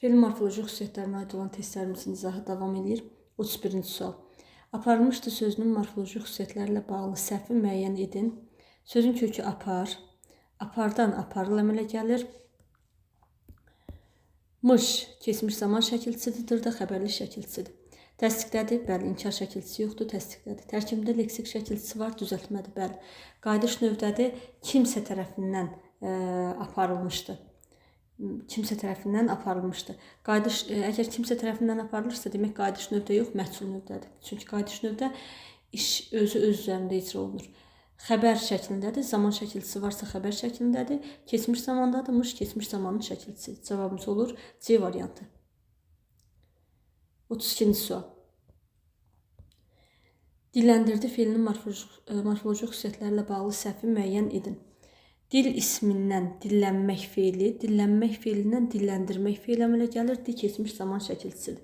Fe'lin morfoloji xüsusiyyətlərinə aid olan testlərimizin izahı davam edir. 31-ci sual. Aparılmışdı sözünün morfoloji xüsusiyyətləri ilə bağlı səhvi müəyyən edin. Sözün kökü apar, apardan aparıl əmələ gəlir. Mış keçmiş zaman şəkilçisidir, da xəbərli şəkilçisidir. Təsdiqdədir, bəli, inkar şəkilçisi yoxdur, təsdiqdədir. Tərkibində leksik şəkilçisi var, düzəltmədir, bəli. Qayıdış növdədir, kimsə tərəfindən aparılmışdı. Kimsə tərəfindən aparılmışdı. Qayıdış, əgər kimsə tərəfindən aparılırsa, demək qayıdış növdə yox, məhsul növdədir. Çünki qayıdış növdə iş özü öz üzərində icra olunur. Xəbər şəklindədir, zaman şəkilçisi varsa xəbər şəklindədir. Keçmiş zamandadır, mış keçmiş zamanın şəkilçisidir. Cavabımız olur C variantı. 32-ci sual. Dilləndirdi fe'linin morfoloji xüsusiyyətləri ilə bağlı səhvi müəyyən edin. Dil ismindən dillənmək fe'li, dillənmək fe'lindən dilləndirmək fe'li əmələ gəlir. Di keçmiş zaman şəkilçisidir.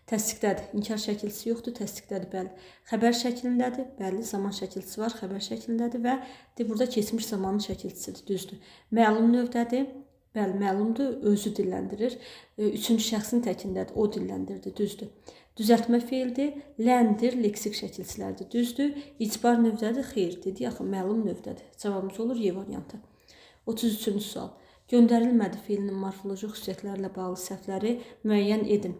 Təsdiqdədir. İnkar şəkilçisi yoxdur, təsdiqdədir, bəli. Xəbər şəklindədir, bəli, zaman şəkilçisi var, xəbər şəklindədir və di burada keçmiş zamanın şəkilçisidir, düzdür. Məlum növdədir, bəli, məlumdur, özü dilləndirir. Üçüncü şəxsin təkindədir, o dilləndirdi, düzdür. Düzəltmə feildir, ləndir, leksik şəkilçilərdir, düzdür. İcbar növdədir, xeyr, dedi, axı məlum növdədir. Cavabımız olur Y variantı. 33-cü sual. Göndərilmədi feilinin morfoloji xüsusiyyətləri ilə bağlı səhvləri müəyyən edin.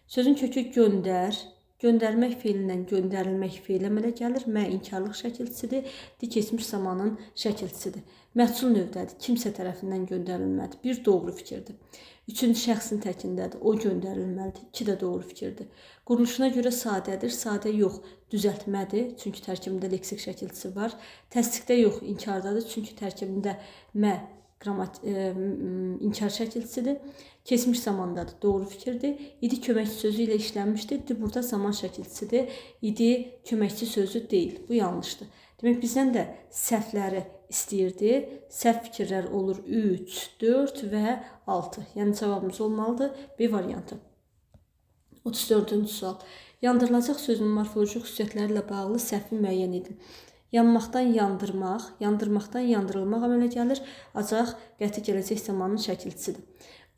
Sözün kökü göndər, göndərmək feilindən göndərilmək feili əmələ gəlir. Mə inkarlıq şəkilçisidir, di keçmiş zamanın şəkilçisidir. Məhsul növdədir, kimsə tərəfindən göndərilmədi. Bir doğru fikirdir. Üçüncü şəxsin təkindədir, o göndərilməlidir. İki də doğru fikirdir. Quruluşuna görə sadədir, sadə yox, düzəltmədir. Çünki tərkibində leksik şəkilçisi var. Təsdiqdə yox, inkardadır. Çünki tərkibində mə inkar şəkilçisidir. Keçmiş zamandadır, doğru fikirdir. İdi köməkçi sözü ilə işlənmişdir. Di burada zaman şəkilçisidir. İdi köməkçi sözü deyil. Bu yanlışdır. Demək, bizdən də səhvləri istəyirdi. Səhv fikirlər olur 3, 4 və 6. Yəni cavabımız olmalıdır B variantı. 34-cü sual. Yandırılacaq sözünün morfoloji xüsusiyyətləri ilə bağlı səhvi müəyyən edin. Yanmaqdan yandırmaq, yandırmaqdan yandırılmaq əmələ gəlir, ancaq qəti gələcək zamanın şəkilçisidir.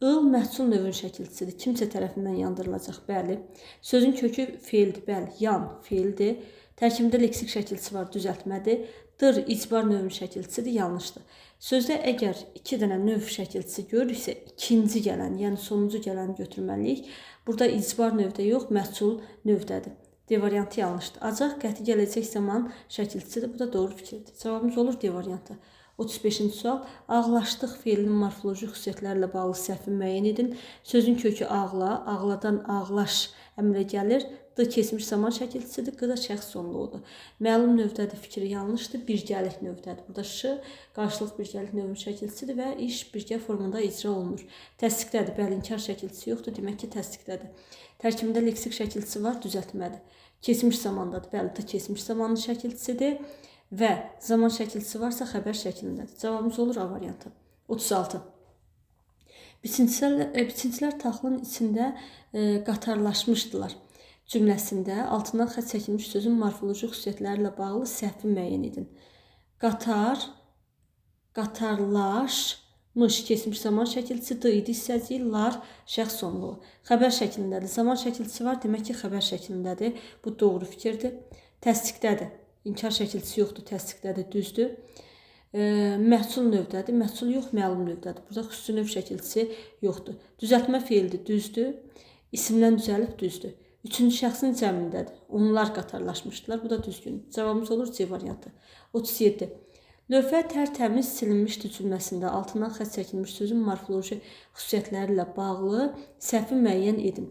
Il məhsul növün şəkilçisidir. Kimsə tərəfindən yandırılacaq, bəli. Sözün kökü feildir, bəli, yan feildir. Tərkibində leksik şəkilçisi var, düzəltmədir. Dır icbar növün şəkilçisidir, yanlışdır. Sözdə əgər iki dənə növ şəkilçisi görürüksə, ikinci gələn, yəni sonuncu gələni götürməliyik. Burada icbar növdə yox, məhsul növdədir. D variantı yanlışdır. Ancaq qəti gələcək zaman şəkilçisidir. Bu da doğru fikirdir. Cavabımız olur D variantı. 35-ci sual. Ağlaşdıq feilinin morfoloji xüsusiyyətləri ilə bağlı səhvi müəyyən edin. Sözün kökü ağla, ağladan ağlaş əmələ gəlir. D keçmiş zaman şəkilçisidir, Q da şəxs sonluğudur. Məlum növdədir, fikri yanlışdır, birgəlik növdədir. Burada Ş qarşılıq birgəlik növün şəkilçisidir və iş birgə formunda icra olunur. Təsdiqdədir, bəli, inkar şəkilçisi yoxdur, demək ki, təsdiqdədir. Tərkibində leksik şəkilçisi var, düzəltmədir. Keçmiş zamandadır, bəli, D keçmiş zamanın şəkilçisidir və zaman şəkilçisi varsa xəbər şəklindədir. Cavabımız olur A variantı. 36. Biçintilər taxılın içində qatarlaşmışdılar cümləsində altından xətt çəkilmiş sözün morfoloji xüsusiyyətləri ilə bağlı səhvi müəyyən edin. Qatar, qatarlaşmış, keçmiş zaman şəkilçisi, D idi hissəciyi, lar şəxs sonluğu. Xəbər şəklindədir. Zaman şəkilçisi var, demək ki, xəbər şəklindədir. Bu doğru fikirdir. Təsdiqdədir. İnkar şəkilçisi yoxdur, təsdiqdədir, düzdür. Məhsul növdədir. Məhsul yox, məlum növdədir. Burada xüsusi növ şəkilçisi yoxdur. Düzəltmə feildir, düzdür. İsimdən düzəlib, düzdür. Üçüncü şəxsin cəmindədir. Onlar qatarlaşmışdılar. Bu da düzgün. Cavabımız olur C variantı. 37. Lövhə tərtəmiz silinmişdi cümləsində altından xətt çəkilmiş sözün morfoloji xüsusiyyətləri ilə bağlı səhvi müəyyən edin.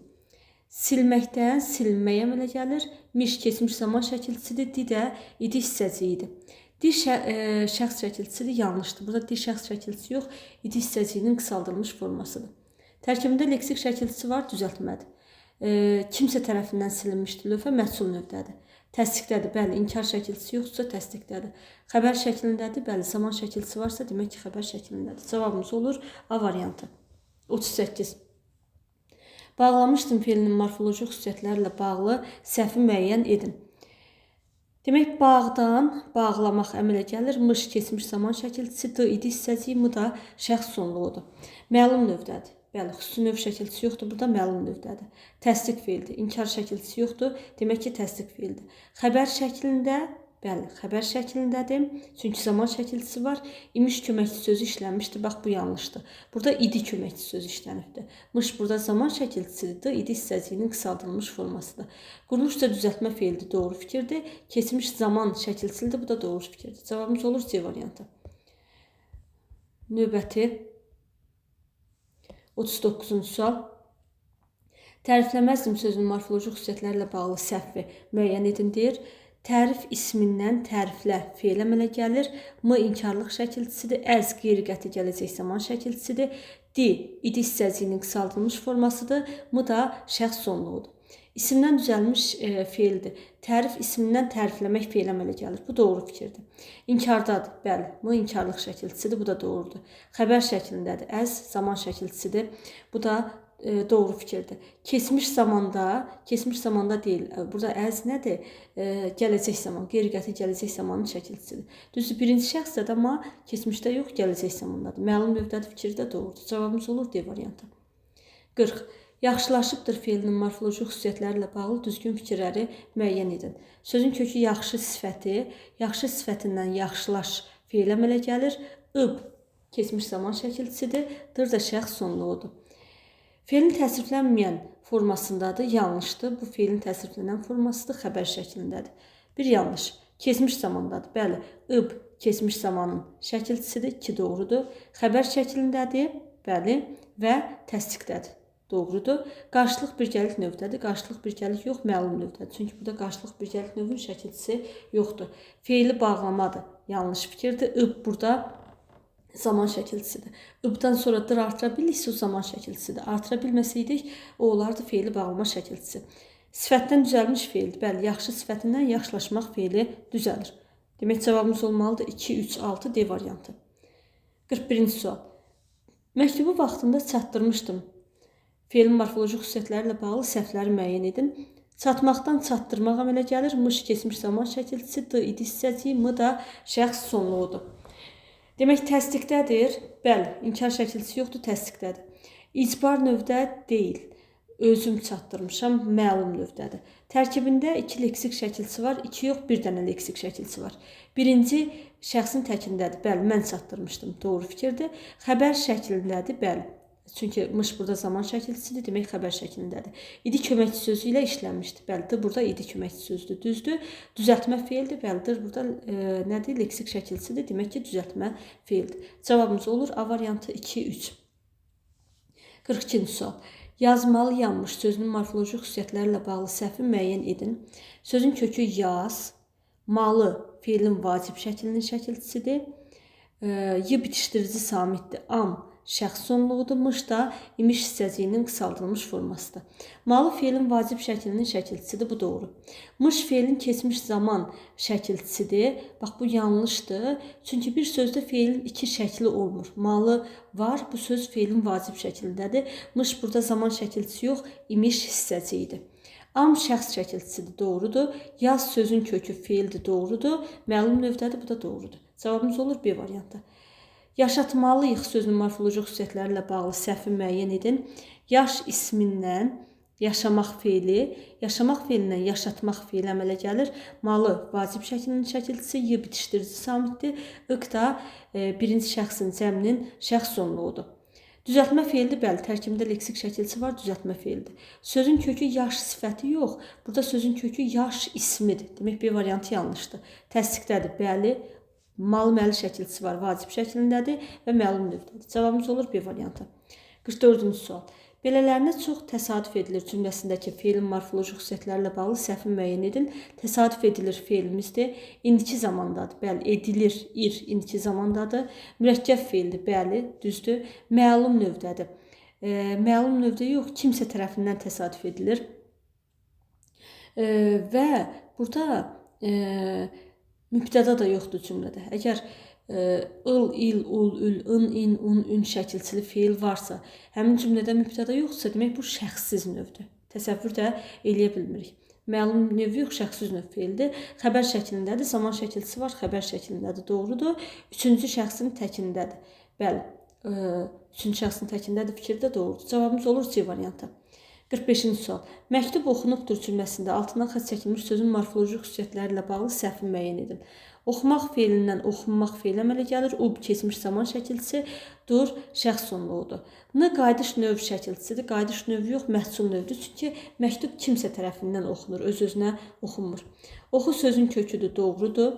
Silməkdən silinməyə əmələ gəlir. Miş keçmiş zaman şəkilçisidir. Di də idi hissəciyidir. Di şəxs şəkilçisidir, yanlışdır. Burada di şəxs şəkilçisi yox, idi hissəciyinin qısaldılmış formasıdır. Tərkibində leksik şəkilçisi var, düzəltmədir. Kimsə tərəfindən silinmişdir. Lövhə məhsul növdədir. Təsdiqdədir, bəli, inkar şəkilçisi yoxdursa təsdiqdədir. Xəbər şəklindədir, bəli, zaman şəkilçisi varsa demək ki, xəbər şəklindədir. Cavabımız olur A variantı. 38. Bağlamışdım feilinin morfoloji xüsusiyyətləri ilə bağlı səhvi müəyyən edin. Demək, bağdan bağlamaq əmələ gəlir. Mış keçmiş zaman şəkilçisi, D idi hissəciyi, M da şəxs sonluğudur. Məlum növdədir. Bəli, xüsusi növ şəkilçisi yoxdur. Burada məlum növdədir. Təsdiq feildir. İnkar şəkilçisi yoxdur. Demək ki, təsdiq feildir. Xəbər şəklində, bəli, xəbər şəklindədir. Çünki zaman şəkilçisi var. İmiş köməkçi sözü işlənmişdir. Bax, bu yanlışdır. Burada idi köməkçi sözü işlənibdir. Mış burada zaman şəkilçisidir. İdi hissəciyinin qısaldılmış formasıdır. Quruluşca düzəltmə feildir. Doğru fikirdir. Keçmiş zaman şəkilçisidir. Bu da doğru fikirdir. Cavabımız olur C variantı. Növbəti 39-cu sual. Tərifləməzdim sözünün morfoloji xüsusiyyətləri ilə bağlı səhvi müəyyən edin deyir. Tərif ismindən təriflə feil əmələ gəlir. M inkarlıq şəkilçisidir. Əz qeyri-qəti gələcək zaman şəkilçisidir. D idi hissəciyinin qısaldılmış formasıdır. M da şəxs sonluğudur. İsimdən düzəlmiş feildir. Tərif ismindən tərifləmək feil əmələ gəlir. Bu doğru fikirdir. İnkardadır. Bəli, M inkarlıq şəkilçisidir. Bu da doğrudur. Xəbər şəklindədir. Əz zaman şəkilçisidir. Bu da doğru fikirdir. Keçmiş zamanda deyil. Burada əz nədir? Gələcək zaman, qeyri-qəti gələcək zamanın şəkilçisidir. Düzdür, birinci şəxsdə də, amma keçmişdə yox, gələcək zamandadır. Məlum növdədir, fikir də doğrudur. Cavabımız olur D variantı. 40. Yaxşılaşıbdır feilinin morfoloji xüsusiyyətləri ilə bağlı düzgün fikirləri müəyyən edin. Sözün kökü yaxşı sifəti, yaxşı sifətindən yaxşılaş feil əmələ gəlir. Ib keçmiş zaman şəkilçisidir, dır da şəxs sonluğudur. Feilin təsriflənməyən formasındadır, yanlışdır. Bu feilin təsriflənən formasıdır, xəbər şəklindədir. Bir yanlış. Keçmiş zamandadır. Bəli, ıb keçmiş zamanın şəkilçisidir ki, doğrudur. Xəbər şəklindədir, bəli, və təsdiqdədir. Doğrudur. Qarşılıq birgəlik növdədir. Qarşılıq birgəlik yox, məlum növdədir. Çünki burada qarşılıq birgəlik növün şəkilçisi yoxdur. Feili bağlamadır. Yanlış fikirdir. Ib burada zaman şəkilçisidir. Ibdan sonra dır artıra biliriksə, o zaman şəkilçisidir. Artıra bilməsəydik, o olardı feili bağlama şəkilçisi. Sifətdən düzəlmiş feildir. Bəli, yaxşı sifətindən yaxşılaşmaq feili düzəlir. Demək, cavabımız olmalıdır 2, 3, 6 D variantı. 41-ci sual. Məktubu vaxtında çatdırmışdım. Feilin morfoloji xüsusiyyətləri ilə bağlı səhvləri müəyyən edin. Çatmaqdan çatdırmaq əmələ gəlir. Mış keçmiş zaman şəkilçisi, D idi hissəciyi, M da şəxs sonluğudur. Demək, təsdiqdədir. Bəli, inkar şəkilçisi yoxdur, təsdiqdədir. İcbar növdə deyil. Özüm çatdırmışam, məlum növdədir. Tərkibində iki leksik şəkilçisi var, iki yox, bir dənə leksik şəkilçisi var. Birinci şəxsin təkindədir. Bəli, mən çatdırmışdım. Doğru fikirdir. Xəbər şəklindədir. Bəli. Çünki mış burada zaman şəkilçisidir, demək xəbər şəklindədir. İdi köməkçi sözü ilə işlənmişdir. Bəli, D burada idi köməkçi sözüdür, düzdür. Düzəltmə feildir. Bəli, D burada nədir? Leksik şəkilçisidir, demək ki, düzəltmə feildir. Cavabımız olur A variantı 2, 3. 42-ci sual. Yazmalı yanmış sözünün morfoloji xüsusiyyətləri ilə bağlı səhvi müəyyən edin. Sözün kökü yaz, malı feilin vacib şəklinin şəkilçisidir. Y bitişdirici samitdir. Am şəxs sonluğudur. Mış da imiş hissəciyinin qısaldılmış formasıdır. Malı feilin vacib şəklinin şəkilçisidir. Bu doğru. Mış feilin keçmiş zaman şəkilçisidir. Bax, bu yanlışdır. Çünki bir sözdə feilin iki şəkli olmur. Malı var. Bu söz feilin vacib şəklindədir. Mış burada zaman şəkilçisi yox, imiş hissəciyidir. Am şəxs şəkilçisidir. Doğrudur. Yaz sözün kökü feildir. Doğrudur. Məlum növdədir. Bu da doğrudur. Cavabımız olur B variantı. Yaşatmalıyıq sözünün morfoloji xüsusiyyətləri ilə bağlı səhvi müəyyən edin. Yaş ismindən yaşamaq feili, yaşamaq feilindən yaşatmaq feili əmələ gəlir. Malı vacib şəklinin şəkilçisi, y bitişdirici samitdir. İq da birinci şəxsin cəminin şəxs sonluğudur. Düzəltmə feildir, bəli, tərkibində leksik şəkilçisi var, düzəltmə feildir. Sözün kökü yaş sifəti yox, burada sözün kökü yaş ismidir. Demək, B variantı yanlışdır. Təsdiqdədir, bəli. Malı-məli şəkilçisi var, vacib şəklindədir və məlum növdədir. Cavabımız olur B variantı. 44-cü sual. Belələrinə çox təsadüf edilir cümləsindəki feilin morfoloji xüsusiyyətləri ilə bağlı səhvi müəyyən edin. Təsadüf edilir feilimizdir. İndiki zamandadır. Bəli, edilir, ir indiki zamandadır. Mürəkkəb feildir. Bəli, düzdür. Məlum növdədir. Məlum növdə yox, kimsə tərəfindən təsadüf edilir. Və burada mübtəda da yoxdur cümlədə. Əgər ıl, il, ul, ül, ın, in, un, ün şəkilçili feil varsa, həmin cümlədə mübtəda yoxdursa, demək bu şəxssiz növdür. Təsəvvür də eləyə bilmirik. Məlum növ yox, şəxssiz növ feildir. Xəbər şəklindədir, zaman şəkilçisi var, xəbər şəklindədir, doğrudur. Üçüncü şəxsin təkindədir. Bəli, Üçüncü şəxsin təkindədir, fikri də doğrudur. Cavabımız olur C variantı. 45-ci sual. Məktub oxunubdur cümləsində altından xətt çəkilmiş sözün morfoloji xüsusiyyətləri ilə bağlı səhvi müəyyən edin. Oxumaq feilindən oxunmaq feili əmələ gəlir. Ub keçmiş zaman şəkilçisi, dur şəxs sonluğudur. N qayıdış növ şəkilçisidir. Qayıdış növü yox, məhsul növdür. Çünki məktub kimsə tərəfindən oxunur, öz-özünə oxunmur. Oxu sözün köküdür, doğrudur.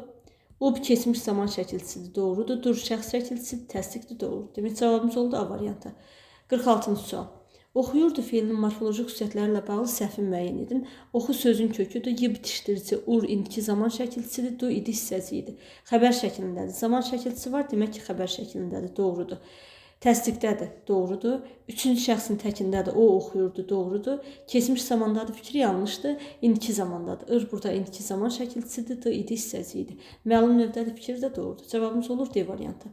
Ub keçmiş zaman şəkilçisidir, doğrudur. Dur şəxs şəkilçisidir, təsdiqdir, doğrudur. Demək cavabımız oldu A variantı. 46-cı sual. Oxuyurdu feilinin morfoloji xüsusiyyətləri ilə bağlı səhvi müəyyən edin. Oxu sözün köküdür, y bitişdirici, ur indiki zaman şəkilçisidir, du idi hissəcidir. Xəbər şəklindədir. Zaman şəkilçisi var, demək ki, xəbər şəklindədir, doğrudur. Təsdiqdədir, doğrudur. Üçüncü şəxsin təkindədir, o oxuyurdu, doğrudur. Keçmiş zamandadır, fikri yanlışdır, indiki zamandadır. Ir burada indiki zaman şəkilçisidir, d idi hissəcidir. Məlum növdədir, fikri də doğrudur. Cavabımız olur D variantı.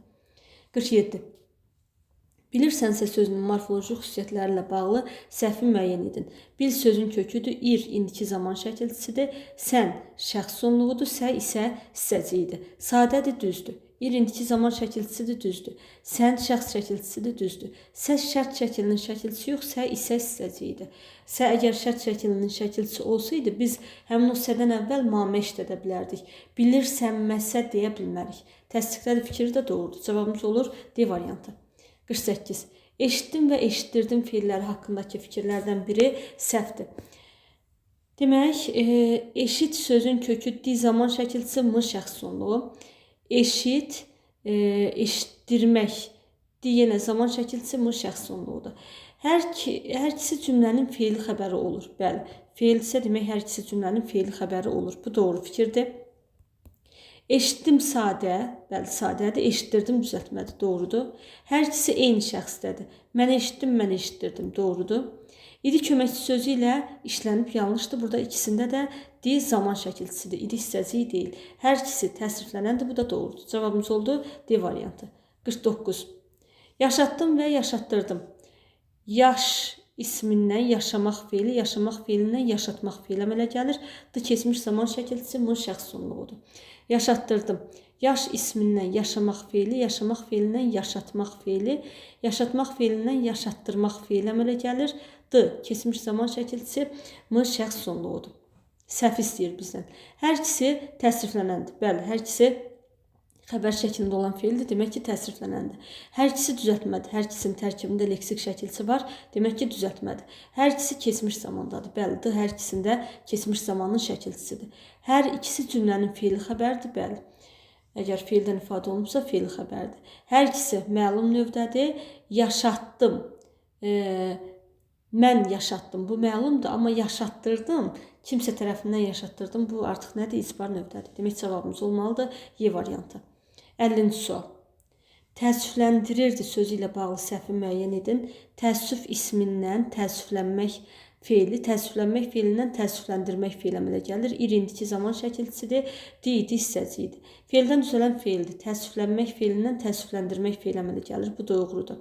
47. Bilirsənsə sözünün morfoloji xüsusiyyətləri ilə bağlı səhvi müəyyən edin. Bil sözün köküdür, ir indiki zaman şəkilçisidir, sən şəxs sonluğudur, sə isə hissəcidir. Sadədir, düzdür. İr indiki zaman şəkilçisidir, düzdür. Sən şəxs şəkilçisidir, düzdür. Sə şərt şəklinin şəkilçisi yox, sə isə hissəcidir. Sə əgər şərt şəklinin şəkilçisi olsaydı, biz həmin o sədən əvvəl mamə işlədə bilərdik. Bilirsənməsə deyə bilmərik. Təsdiqdədir, fikri də doğrudur. Cavabımız olur D variantı. 48. Eşitdim və eşitdirdim feilləri haqqındakı fikirlərdən biri səhvdir. Demək, eşit sözün kökü di zaman şəkilçisi, m şəxs sonluğu. Eşit, eşitdirmək, di yenə zaman şəkilçisi, m şəxs sonluğudur. Hər ikisi cümlənin feili xəbəri olur. Bəli, feildirsə demək hər ikisi cümlənin feili xəbəri olur. Bu doğru fikirdir. Eşitdim sadə, bəli sadədir, eşitdirdim düzəltmədir, doğrudur. Hər ikisi eyni şəxsdədir. Mən eşitdim, mən eşitdirdim, doğrudur. İdi köməkçi sözü ilə işlənib yanlışdır. Burada ikisində də di zaman şəkilçisidir, idi hissəciyi deyil. Hər ikisi təsriflənəndir, bu da doğrudur. Cavabımız oldu D variantı. 49. Yaşatdım və yaşatdırdım. Yaş ismindən yaşamaq feili, yaşamaq feilindən yaşatmaq feili əmələ gəlir. D keçmiş zaman şəkilçisi, m şəxs sonluğudur. Yaşatdırdım. Yaş ismindən yaşamaq feili, yaşamaq feilindən yaşatmaq feili, yaşatmaq feilindən yaşatdırmaq feili əmələ gəlir. D keçmiş zaman şəkilçisi, m şəxs sonluğudur. Səhv istəyir bizdən. Hər ikisi təsriflənəndir. Bəli, hər ikisi xəbər şəklində olan feildir, demək ki, təsriflənəndir. Hər ikisi düzəltmədir. Hər ikisinin tərkibində leksik şəkilçisi var, demək ki, düzəltmədir. Hər ikisi keçmiş zamandadır. Bəli, D hər ikisində keçmiş zamanın şəkilçisidir. Hər ikisi cümlənin feili xəbəridir, bəli. Əgər feildən ifadə olunubsa, feili xəbərdir. Hər ikisi məlum növdədir. Yaşatdım. Mən yaşatdım. Bu məlumdur, amma yaşatdırdım. Kimsə tərəfindən yaşatdırdım. Bu artıq nədir? İcbar növdədir. Demək, cavabımız olmalıdır Y variantı. 50-ci sual. Təəssüfləndirirdi sözü ilə bağlı səhvi müəyyən edin. Təəssüf ismindən təəssüflənmək feili, təəssüflənmək feilindən təəssüfləndirmək feili əmələ gəlir. İr indiki zaman şəkilçisidir, di idi hissəcidir. Feildən düzələn feildir. Təəssüflənmək feilindən təəssüfləndirmək feili əmələ gəlir. Bu doğrudur.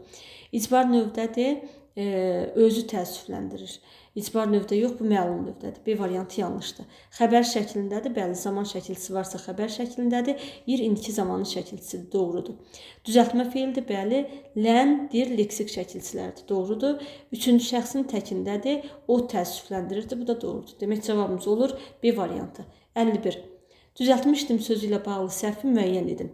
İcbar növdədir, özü təəssüfləndirir. İcbar növdə yox, bu məlum növdədir. B variantı yanlışdır. Xəbər şəklindədir. Bəli, zaman şəkilçisi varsa xəbər şəklindədir. İr indiki zamanın şəkilçisidir. Doğrudur. Düzəltmə feildir. Bəli, lən, dir leksik şəkilçilərdir. Doğrudur. Üçüncü şəxsin təkindədir. O təəssüfləndirirdi. Bu da doğrudur. Demək, cavabımız olur B variantı. 51. Düzəltmişdim sözü ilə bağlı səhvi müəyyən edin.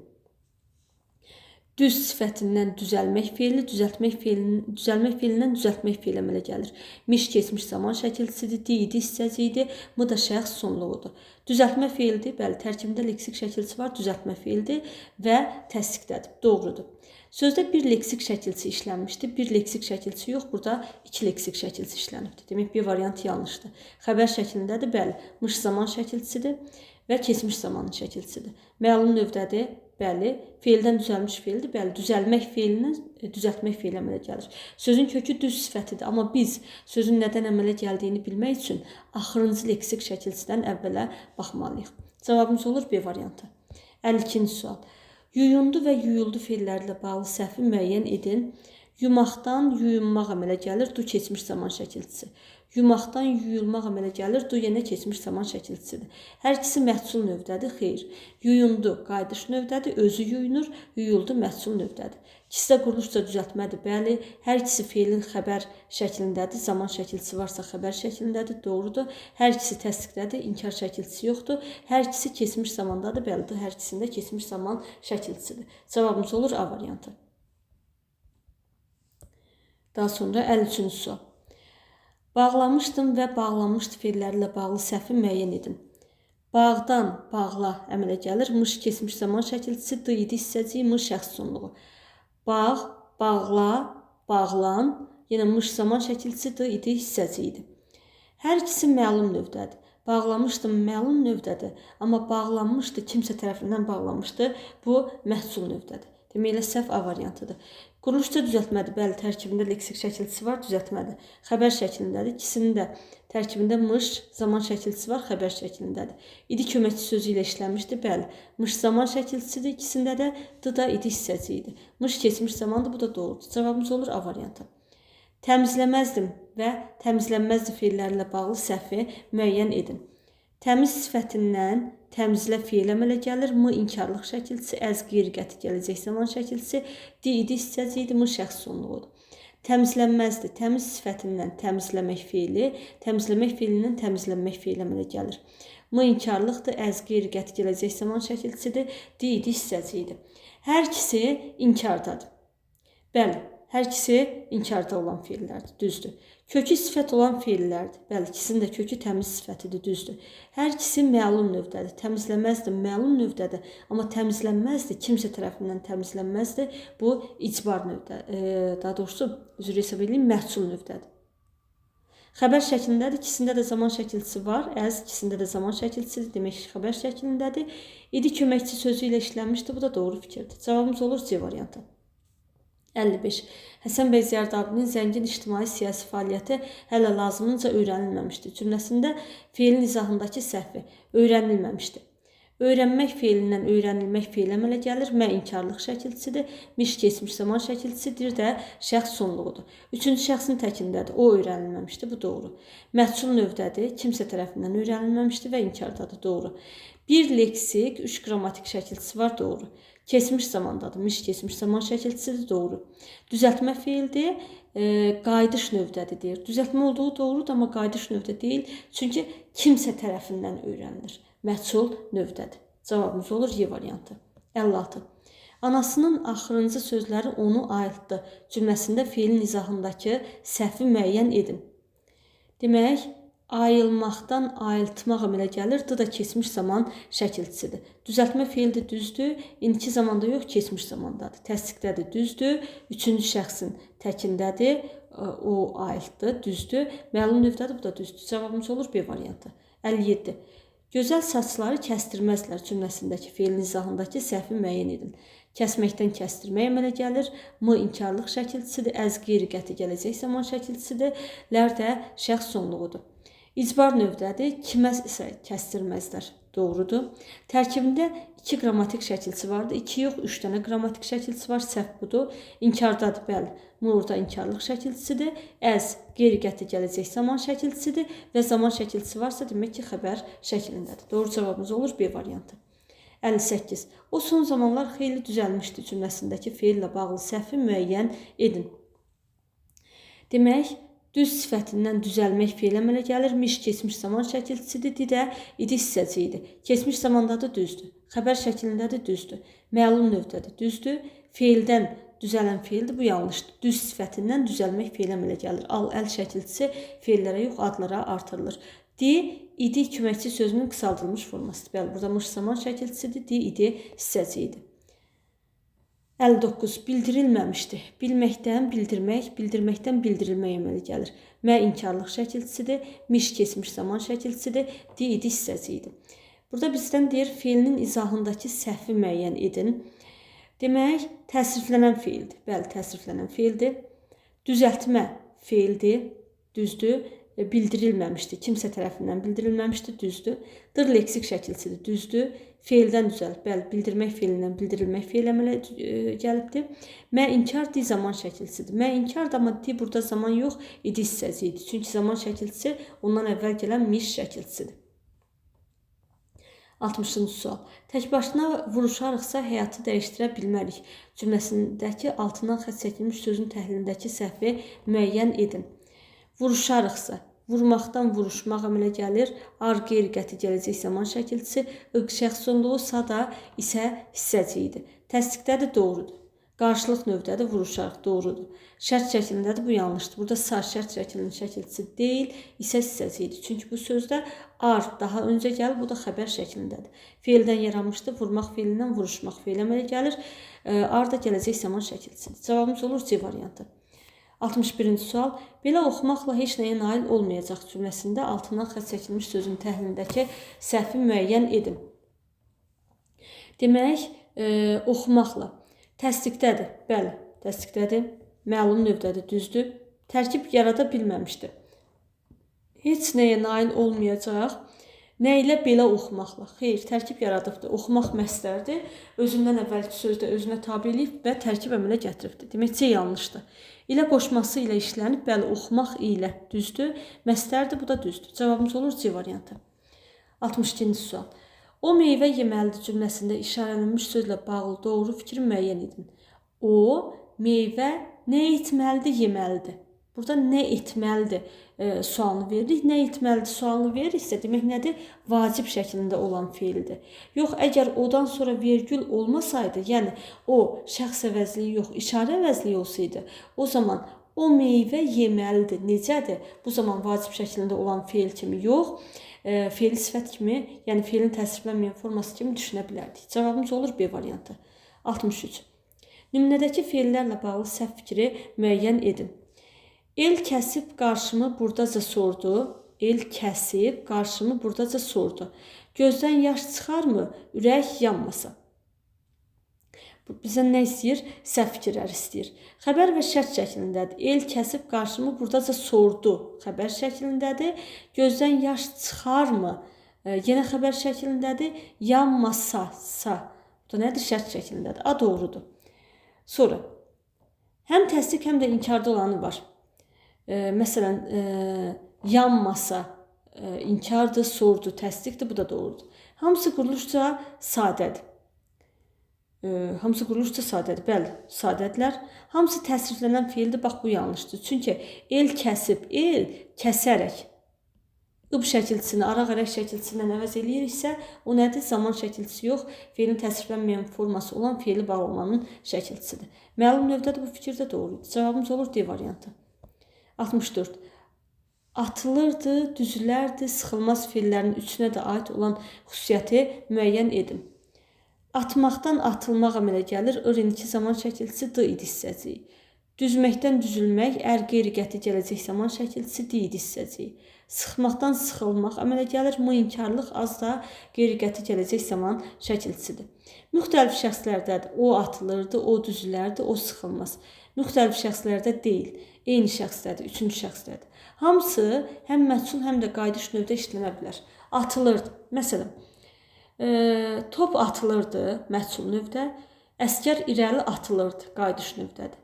Düz sifətindən düzəlmək feili, düzəltmək feilindən düzəltmək feili əmələ gəlir. Miş keçmiş zaman şəkilçisidir, di idi hissəcidir, m da şəxs sonluğudur. Düzəltmə feildir, bəli, tərkibində leksik şəkilçisi var, düzəltmə feildir və təsdiqdədir, doğrudur. Sözdə bir leksik şəkilçi işlənmişdir, bir leksik şəkilçi yox, burada iki leksik şəkilçi işlənibdir. Demək, bir variant yanlışdır. Xəbər şəklindədir, bəli, mış zaman şəkilçisidir və keçmiş zamanın şəkilçisidir. Məlum növdədir. Bəli, feildən düzəlmiş feildir. Bəli, düzəlmək feilindən düzəltmək feili əmələ gəlir. Sözün kökü düz sifətidir, amma biz sözün nədən əmələ gəldiyini bilmək üçün axırıncı leksik şəkilçidən əvvələ baxmalıyıq. Cavabımız olur B variantı. 52-ci sual. Yuyundu və yuyuldu feilləri ilə bağlı səhvi müəyyən edin. Yumaqdan yuyunmaq əmələ gəlir. Du keçmiş zaman şəkilçisi. Yumaqdan yuyulmaq əmələ gəlir. Du yenə keçmiş zaman şəkilçisidir. Hər ikisi məhsul növdədir. Xeyr. Yuyundu qayıdış növdədir. Özü yuyunur. Yuyuldu məhsul növdədir. İkisi də quruluşca düzəltmədir. Bəli. Hər ikisi feilin xəbər şəklindədir. Zaman şəkilçisi varsa xəbər şəklindədir. Doğrudur. Hər ikisi təsdiqdədir. İnkar şəkilçisi yoxdur. Hər ikisi keçmiş zamandadır. Bəli, hər ikisində keçmiş zaman şəkilçisidir. Cavabımız olur A variantı. Daha sonra 53-cü sual. Bağlamışdım və bağlanmışdı feilləri ilə bağlı səhvi müəyyən edin. Bağdan bağla əmələ gəlir. Mış keçmiş zaman şəkilçisi, d idi hissəciyi, m şəxs sonluğu. Bağ, bağla, bağlan, yenə mış zaman şəkilçisi, d idi hissəciyidir. Hər ikisi məlum növdədir. Bağlamışdım məlum növdədir, amma bağlanmışdı, kimsə tərəfindən bağlanmışdı, bu məhsul növdədir. Demək elə səhv A variantıdır. Quruluşca düzəltmədir. Bəli, tərkibində leksik şəkilçisi var, düzəltmədir. Xəbər şəklindədir. İkisinin də tərkibində mış zaman şəkilçisi var, xəbər şəklindədir. İdi köməkçi sözü ilə işlənmişdi. Bəli, mış zaman şəkilçisidir. İkisində də d da idi hissəci idi. Mış keçmiş zamandır, bu da doğrudur. Cavabımız olur A variantı. Təmizləməzdim və təmizlənməzdi feilləri ilə bağlı səhvi müəyyən edin. Təmiz sifətindən təmizlə feil əmələ gəlir. M inkarlıq şəkilçisi, əz qeyri-qəti gələcək zaman şəkilçisi, d idi hissəci idi, m şəxs sonluğudur. Təmizlənməzdi. Təmiz sifətindən təmizləmək feili, təmizləmək feilindən təmizlənmək feili əmələ gəlir. M inkarlıqdır, əz qeyri-qəti gələcək zaman şəkilçisidir, d idi hissəci idi. Hər ikisi inkardadır. Bəli, hər ikisi inkarda olan feillərdir, düzdür. Kökü sifət olan feillərdir. Bəli, ikisinin də kökü təmiz sifətidir, düzdür. Hər ikisi məlum növdədir. Təmizləməzdi, məlum növdədir, amma təmizlənməzdi, kimsə tərəfindən təmizlənməzdi. Bu icbar növdə, daha doğrusu, üzr hesab edeyim, məhsul növdədir. Xəbər şəklindədir. İkisində də zaman şəkilçisi var. Əz ikisində də zaman şəkilçisidir. Demək ki, xəbər şəklindədir. İdi köməkçi sözü ilə işlənmişdi. Bu da doğru fikirdir. Cavabımız olur C variantı. 55. Həsən bəy Zərdabinin zəngin ictimai siyasi fəaliyyəti hələ lazımınca öyrənilməmişdi. Cümləsində feilin izahındakı səhvi öyrənilməmişdi. Öyrənmək feilindən öyrənilmək feili əmələ gəlir. Mə inkarlıq şəkilçisidir. Miş keçmiş zaman şəkilçisidir də şəxs sonluğudur. Üçüncü şəxsin təkindədir. O öyrənilməmişdi. Bu doğru. Məhsul növdədir. Kimsə tərəfindən öyrənilməmişdi və inkardadır. Doğru. Bir leksik, üç qrammatik şəkilçisi var. Doğru. Keçmiş zamandadır. Miş keçmiş zaman şəkilçisidir. Doğru. Düzəltmə feildir. Qayıdış növdədir deyir. Düzəltmə olduğu doğrudur, amma qayıdış növdə deyil. Çünki kimsə tərəfindən öyrənilir. Məhsul növdədir. Cavabımız olur Y variantı. 56. Anasının axırıncı sözləri onu ayıltdı. Cümləsində feilin izahındakı səhvi müəyyən edin. Demək, ayılmaqdan ayıltmaq əmələ gəlir. D da keçmiş zaman şəkilçisidir. Düzəltmə feildir, düzdür. İndiki zamanda yox, keçmiş zamandadır. Təsdiqdədir, düzdür. Üçüncü şəxsin təkindədir. O ayıltdı, düzdür. Məlum növdədir, bu da düzdür. Cavabımız olur B variantı. 57. Gözəl saçları kəsdirməzlər cümləsindəki feilin izahındakı səhvi müəyyən edin. Kəsməkdən kəsdirmək əmələ gəlir. M inkarlıq şəkilçisidir. Əz qeyri-qəti gələcək zaman şəkilçisidir. Lər də şəxs sonluğudur. İcbar növdədir. Kimə isə kəsdirməzlər. Doğrudur. Tərkibində 2 qrammatik şəkilçisi vardı. 2 yox, 3 dənə qrammatik şəkilçisi var. Səhv budur. İnkardadır, bəli. M orada inkarlıq şəkilçisidir. Əz qeyri-qəti gələcək zaman şəkilçisidir və zaman şəkilçisi varsa demək ki, xəbər şəklindədir. Doğru cavabımız olur B variantı. 58. O son zamanlar xeyli düzəlmişdi cümləsindəki feillə bağlı səhvi müəyyən edin. Demək, düz sifətindən düzəlmək feil əmələ gəlir. Miş keçmiş zaman şəkilçisidir. Di də idi hissəci idi. Keçmiş zamandadır, düzdür. Xəbər şəklindədir, düzdür. Məlum növdədir, düzdür. Feildən düzələn feildir, bu yanlışdır. Düz sifətindən düzəlmək feil əmələ gəlir. Al, əl şəkilçisi feillərə yox, adlara artırılır. Di, idi köməkçi sözünün qısaldılmış formasıdır. Bəli, burada mış zaman şəkilçisidir. Di, idi hissəci idi. 59. Bildirilməmişdi. Bilməkdən bildirmək, bildirməkdən bildirilmək əmələ gəlir. Mə inkarlıq şəkilçisidir. Miş keçmiş zaman şəkilçisidir. Di, idi hissəci idi. Burada bizdən deyir, feilinin izahındakı səhvi müəyyən edin. Demək, təsriflənən feildir. Bəli, təsriflənən feildir. Düzəltmə feildir. Düzdür. Bildirilməmişdi. Kimsə tərəfindən bildirilməmişdi. Düzdür. Dır leksik şəkilçisidir. Düzdür. Feildən düzəlib. Bəli, bildirmək feilindən bildirilmək feil əmələ gəlibdir. Mə inkar di zaman şəkilçisidir. Mə inkardır, amma di burada zaman yox, idi hissəsi idi. Çünki zaman şəkilçisi ondan əvvəl gələn miş şəkilçisidir. 60-cı sual. Tək başına vuruşarıqsa həyatı dəyişdirə bilmərik cümləsindəki altından xətt çəkilmiş sözün təhlilindəki səhvi müəyyən edin. Vuruşarıqsa, vurmaqdan vuruşmaq əmələ gəlir. Ar qeyri-qəti gələcək zaman şəkilçisi, iq şəxs sonluğu, sa da isə hissəci idi. Təsdiqdədir, doğrudur. Qarşılıq növdədir, vuruşarıq, doğrudur. Şərt şəklindədir, bu yanlışdır. Burada sa şərt şəklinin şəkilçisi deyil, isə hissəsi idi. Çünki bu sözdə ar daha öncə gəlib, bu da xəbər şəklindədir. Feildən yaranmışdır, vurmaq feilindən vuruşmaq feili əmələ gəlir. Ar da gələcək zaman şəkilçisidir. Cavabımız olur C variantı. 61-ci sual. Belə oxumaqla heç nəyə nail olmayacaq cümləsində altından xətt çəkilmiş sözün təhlilindəki səhvi müəyyən edin. Demək, oxumaqla. Təsdiqdədir, bəli, təsdiqdədir. Məlum növdədir, düzdür. Tərkib yarada bilməmişdir. Heç nəyə nail olmayacaq. Nə ilə? Belə oxumaqla. Xeyr, tərkib yaradıbdır. Oxumaq məsdərdir. Özündən əvvəlki sözdə özünə tabe eləyib və tərkib əmələ gətiribdir. Demək, C yanlışdır. İlə qoşması ilə işlənib, bəli, oxumaq ilə düzdür. Məsdərdir, bu da düzdür. Cavabımız olur C variantı. 62-ci sual. O meyvə yeməlidir cümləsində işarələnmiş sözlə bağlı doğru fikri müəyyən edin. O meyvə nə etməlidir, yeməlidir. Burada nə etməlidir sualını veririk. Nə etməlidir sualını veririksə, demək nədir? Vacib şəklində olan feildir. Yox, əgər odan sonra vergül olmasaydı, yəni o şəxs əvəzliyi yox, işarə əvəzliyi olsaydı, o zaman o meyvə yeməlidir. Necədir? Bu zaman vacib şəklində olan feil kimi yox, feili sifət kimi, yəni feilin təsriflənməyən forması kimi düşünə bilərdik. Cavabımız olur B variantı. 63. Nümunədəki feillərlə bağlı səhv fikri müəyyən edin. El kəsib qarşımı buradaca sordu. El kəsib qarşımı buradaca sordu. Gözdən yaş çıxarmı, ürək yanmasa? Bu bizə nə istəyir? Səhv fikirlər istəyir. Xəbər və şərt şəklindədir. El kəsib qarşımı buradaca sordu. Xəbər şəklindədir. Gözdən yaş çıxarmı? Yenə xəbər şəklindədir. Yanmasa, sa. Bu da nədir? Şərt şəklindədir. A doğrudur. Sonra həm təsdiq, həm də inkarda olanı var. Məsələn, yanmasa inkardır, sordu, təsdiqdir, bu da doğrudur. Hamısı quruluşca sadədir. Hamısı quruluşca sadədir. Bəli, sadədirlər. Hamısı təsriflənən feildir. Bax, bu yanlışdır. Çünki el kəsib, el kəsərək ıb şəkilçisini araq-ərək şəkilçisindən əvəz eləyiriksə, o nədir? Zaman şəkilçisi yox, feilin təsriflənməyən forması olan feili bağlamanın şəkilçisidir. Məlum növdədir, bu fikir də doğrudur. Cavabımız olur D variantı. 64. Atılırdı, düzülərdi, sıxılmaz feillərin üçünə də aid olan xüsusiyyəti müəyyən edin. Atmaqdan atılmaq əmələ gəlir. Ir indiki zaman şəkilçisi D idi hissəciyi. Düzməkdən düzülmək, ər qeyri-qəti gələcək zaman şəkilçisi D idi hissəciyi. Sıxmaqdan sıxılmaq əmələ gəlir. M inkarlıq az da qeyri-qəti gələcək zaman şəkilçisidir. Müxtəlif şəxslərdədir. O atılırdı, o düzülərdi, o sıxılmaz. Müxtəlif şəxslərdə deyil, eyni şəxsdədir, üçüncü şəxsdədir. Hamısı həm məhsul, həm də qayıdış növdə işlənə bilər. Atılırdı. Məsələn, top atılırdı məhsul növdə, əskər irəli atılırdı, qayıdış növdədir.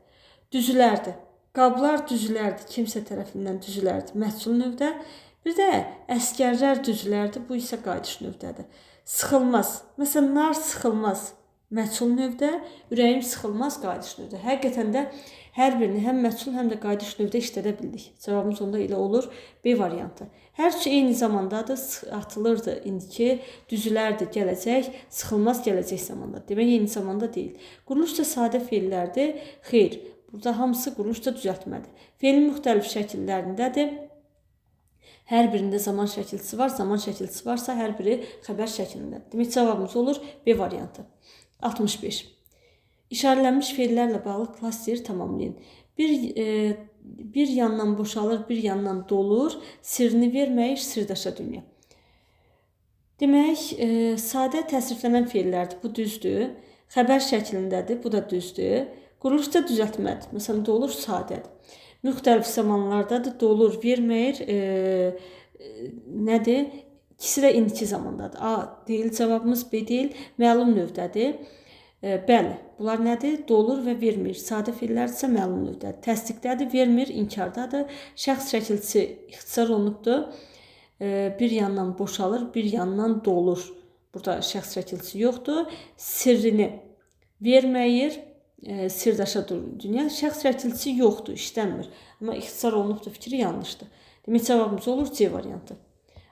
Düzülərdi. Qablar düzülərdi, kimsə tərəfindən düzülərdi məhsul növdə. Bir də əskərlər düzülərdi, bu isə qayıdış növdədir. Sıxılmaz. Məsələn, nar sıxılmaz məhsul növdə, ürəyim sıxılmaz qayıdış növdə. Həqiqətən də hər birini həm məhsul, həm də qayıdış növdə işlədə bildik. Cavabımız onda elə olur B variantı. Hər üçü eyni zamandadır, atılırdı indiki, düzülərdi gələcək, sıxılmaz gələcək zamanda. Demək, eyni zamanda deyil. Quruluşca sadə feillərdir. Xeyr, burada hamısı quruluşca düzəltmədir. Feilin müxtəlif şəkillərindədir. Hər birində zaman şəkilçisi var. Zaman şəkilçisi varsa, hər biri xəbər şəklindədir. Demək, cavabımız olur B variantı. 65. İşarələnmiş feillərlə bağlı klasteri tamamlayın. Bir yandan boşalır, bir yandan dolur. Sirrini verməyir, sirdaşa dünya. Demək, sadə təsriflənən feillərdir. Bu düzdür. Xəbər şəklindədir. Bu da düzdür. Quruluşda düzəltmədir. Məsələn, dolur sadədir. Müxtəlif zamanlardadır. Dolur, verməyir. Nədir? İkisi də indiki zamandadır. A deyil cavabımız, B deyil. Məlum növdədir. Bəli, bunlar nədir? Dolur və vermir. Sadə feillərdirsə məlum növdədir. Təsdiqdədir, vermir, inkardadır. Şəxs şəkilçisi ixtisar olunubdur. Bir yandan boşalır, bir yandan dolur. Burada şəxs şəkilçisi yoxdur. Sirrini verməyir, sirdaşa dünya. Şəxs şəkilçisi yoxdur, işlənmir. Amma ixtisar olunubdur fikri yanlışdır. Demək, cavabımız olur C variantı.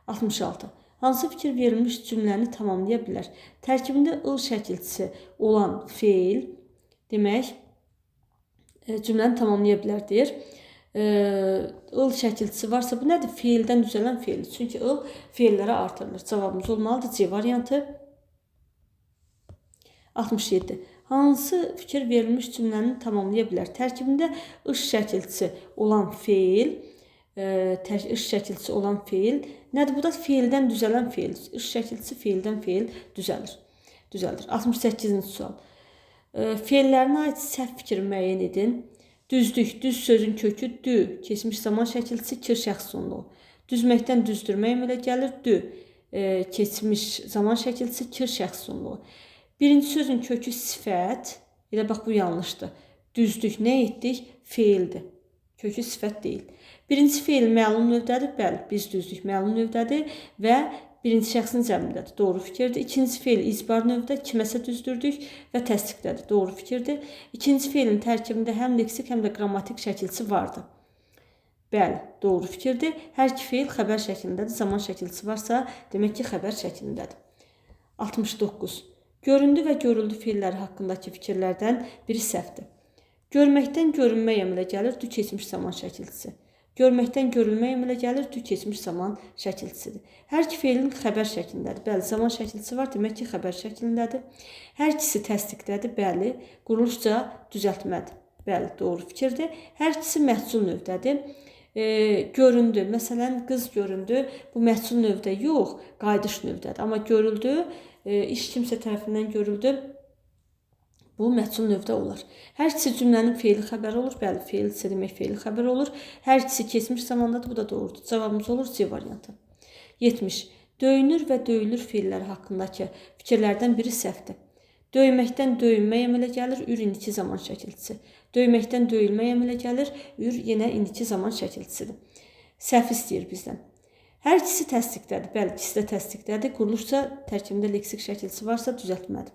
66. Hansı fikir verilmiş cümləni tamamlaya bilər? Tərkibində ıl şəkilçisi olan feil, demək, cümləni tamamlaya bilər deyir. İl şəkilçisi varsa bu nədir? Feildən düzələn feil. Çünki il feillərə artırılır. Cavabımız olmalıdır C variantı. 67. Hansı fikir verilmiş cümləni tamamlaya bilər? Tərkibində ış şəkilçisi olan feil, ış şəkilçisi olan feil nədir? Bu da feildən düzələn feil. Iş şəkilçisi feildən feil düzəlir. 68-ci sual. Feillərinə aid səhv fikir müəyyən edin. Düzlük, düz sözün kökü dü, keçmiş zaman şəkilçisi kir şəxs sonluğu. Düzməkdən düzdürmək əmələ gəlir, dü, keçmiş zaman şəkilçisi kir şəxs sonluğu. Birinci sözün kökü sifət, elə bax bu yanlışdır. Düzlük nə etdik? Feildir. Kökü sifət deyil. Birinci feil məlum növdədir, bəli, biz düzlük məlum növdədir və birinci şəxsin cəmindədir. Doğru fikirdir. İkinci feil icbar növdə, kiməsə düzdürdük və təsdiqdədir. Doğru fikirdir. İkinci feilin tərkibində həm leksik, həm də qrammatik şəkilçisi vardır. Bəli, doğru fikirdir. Hər iki feil xəbər şəklindədir. Zaman şəkilçisi varsa, demək ki, xəbər şəklindədir. 69. Göründü və görüldü feilləri haqqındakı fikirlərdən biri səhvdir. Görməkdən görünmək əmələ gəlir, dü keçmiş zaman şəkilçisi. Görməkdən görülmək əmələ gəlir, dü keçmiş zaman şəkilçisidir. Hər iki feilin xəbər şəklindədir. Bəli, zaman şəkilçisi var, demək ki, xəbər şəklindədir. Hər ikisi təsdiqdədir, bəli, quruluşca düzəltmədir. Bəli, doğru fikirdir. Hər ikisi məhcul növdədir. Göründü, məsələn, qız göründü, bu məhcul növdə yox, qayıdış növdədir. Amma görüldü, iş kimsə tərəfindən görüldü, bu məhcul növdə olar. Hər ikisi cümlənin feili xəbəri olur. Bəli, feil isə demək feili xəbər olur. Hər ikisi keçmiş zamandadır, bu da doğrudur. Cavabımız olur C variantı. 70. Döyünür və döyülür feilləri haqqındakı fikirlərdən biri səhvdir. Döyməkdən döyünmək əmələ gəlir, ür indiki zaman şəkilçisi. Döyməkdən döyülmək əmələ gəlir, ür yenə indiki zaman şəkilçisidir. Səhv istəyir bizdən. Hər ikisi təsdiqdədir. Bəli, ikisi də təsdiqdədir. Quruluşsa tərkibində leksik şəkilçisi varsa düzəltmədir.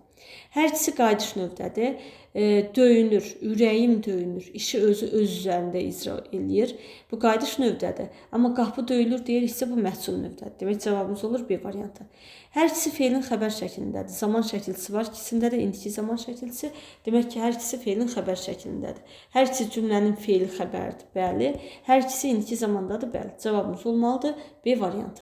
Hər ikisi qayıdış növdədir. Döyünür, ürəyim döyünür, işi özü öz üzərində icra eləyir. Bu qayıdış növdədir. Amma qapı döyülür deyiriksə bu məhcul növdədir. Demək cavabımız olur B variantı. Hər ikisi feilin xəbər şəklindədir. Zaman şəkilçisi var. İkisində də indiki zaman şəkilçisi. Demək ki, hər ikisi feilin xəbər şəklindədir. Hər ikisi cümlənin feili xəbəridir. Bəli. Hər ikisi indiki zamandadır. Bəli. Cavabımız olmalıdır B variantı.